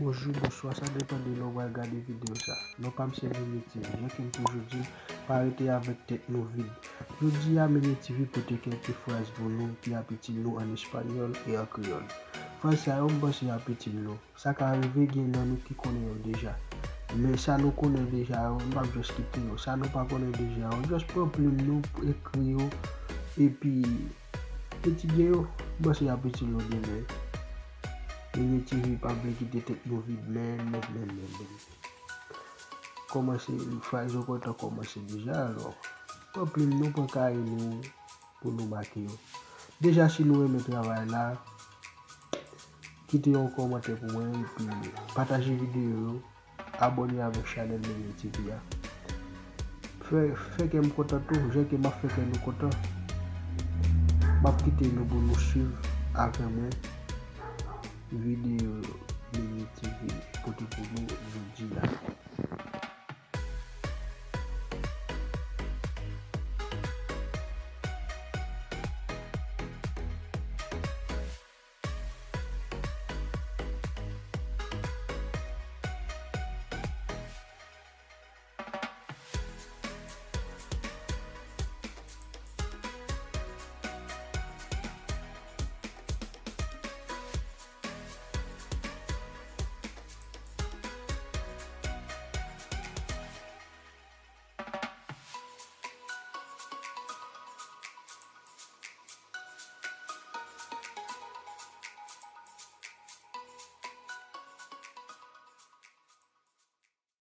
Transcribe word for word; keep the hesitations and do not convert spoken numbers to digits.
Bonjou, bonswa, sa depann de lè w pral gade videyo sa. Non pa m se Mimi TV, jan ke m toujou di l, pa rete avèk tèt nou vid. Jodi a, Mimi TV pote kèlke fraz pou nou ki ap itil nou an espanyòl e an kreyòl. Fraz sa yo, m panse y ap itil nou. Sa ka rive gen nan nou ki konnen yo deja. Men sa nou konnen deja yo, n p ap just kite yo. Sa nou pa konnen deja yo, just pran plim nou, ekri yo, epi etidye yo. M panse y ap itil nou demen. Mimi TV pa vle kite tèt nou vid, men, men, men, men, men. Kòmanse, fraz yo kontan kòmanse deja, alò. Pran plim nou, pran kaye nou pou nou make yo. Deja, si nou renmen travay la, kite yon kòmantè pou mwen, epi pataje videyo yo, abòne avèk chanèl Mimi TV a. Fè, fè kè m kontan tou, jan ke m ap fè kè nou kontan. M ap kite nou pou nou swiv avè mwen videyo.